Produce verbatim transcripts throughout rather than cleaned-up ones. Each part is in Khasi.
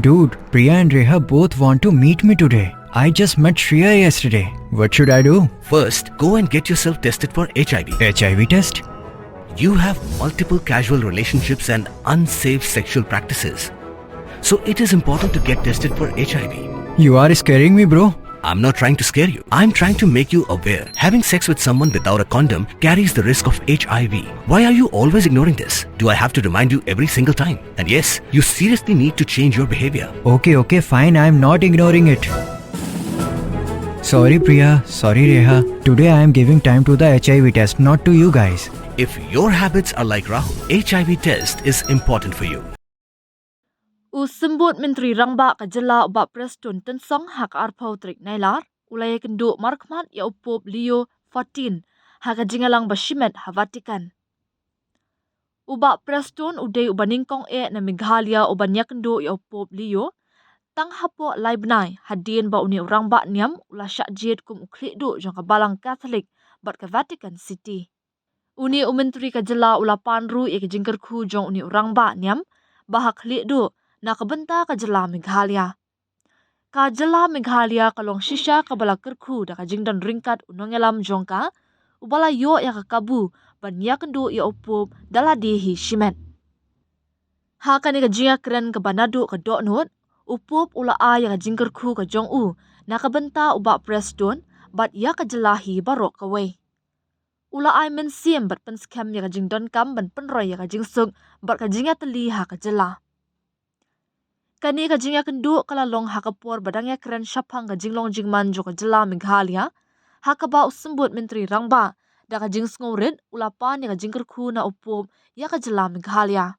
Dude, Priya and Reha both want to meet me today. I just met Shreya yesterday. What should I do? First, go and get yourself tested for H I V. H I V test? You have multiple casual relationships and unsafe sexual practices. So it is important to get tested for H I V. You are scaring me, bro. I'm not trying to scare you. I'm trying to make you aware. Having sex with someone without a condom carries the risk of H I V. Why are you always ignoring this? Do I have to remind you every single time? And yes, you seriously need to change your behavior. Okay, okay, fine. I'm not ignoring it. Sorry, Priya. Sorry, Reha. Today I am giving time to the H I V test, not to you guys. If your habits are like Rahul, H I V test is important for you. U Symbud Myntri Rangbah ka jylla u Bah Prestone Tynsong ha ka arphew tarik Nailar u la ïakynduh markhmat ïa u Pope Leo fourteen ha ka jingïalang ba shimet ha Vatican. U Bah Prestone u dei uba nyngkong eh na Meghalaya uban ïakynduh ïa u Pope Leo tang hapoh lai bnai hadien ba une u rangbah niam u la shah jied kum u khlieh duh jong ka Balang Katholik bad ka Vatican City. Une u myntri ka jylla u la pan ruh ïa ka jingkyrkhu jong une u rangbah niam ba ha khlieh duh na ka bynta ka jylla Meghalaya. Ka jylla Meghalaya ka long shisha kaba la kyrkhu da ka jingdon ryngkat u nongïalam jong ka uba la ïoh ïa ka kabu ban ïakynduh ïa u Pope da lade hi shimet. Ha kane ka jingïakren kaba naduh ka dohnud, u Pope u la ai ïa ka jingkyrkhu ka jong u na ka bynta u Bah Prestone bad ïa ka jylla hi baroh kawei. U la ai mynsiem bad pynskhem ïa ka jingdonkam ban pynroi ïa ka jingsuk bad ka jingïatylli ha ka jylla. Kane ka jingïakynduh ka la long ha ka por ba dang ïakren shaphang ka jinglong jingman jong ka jylla Meghalaya, ha kaba u Symbud Myntri Rangbah da ka jingsngewrit u la pan ïa ka jingkyrkhu na u Pope ïa ka jylla Meghalaya.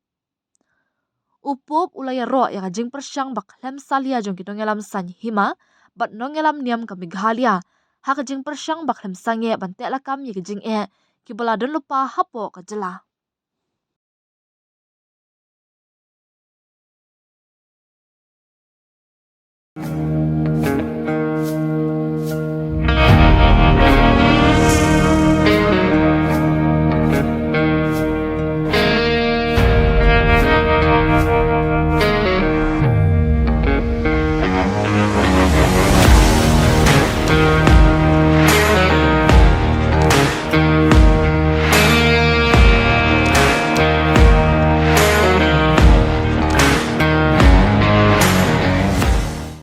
U Pope u la ïaroh ïa ka jingpyrshang ba khlem salia jong ki nongïalam saiñ hima bad nongïalam niam ka Meghalaya ha ka jingpyrshang ba khlem sangeh ban teh lakam ïa ki jingeh kiba la don lypa hapoh ka jylla.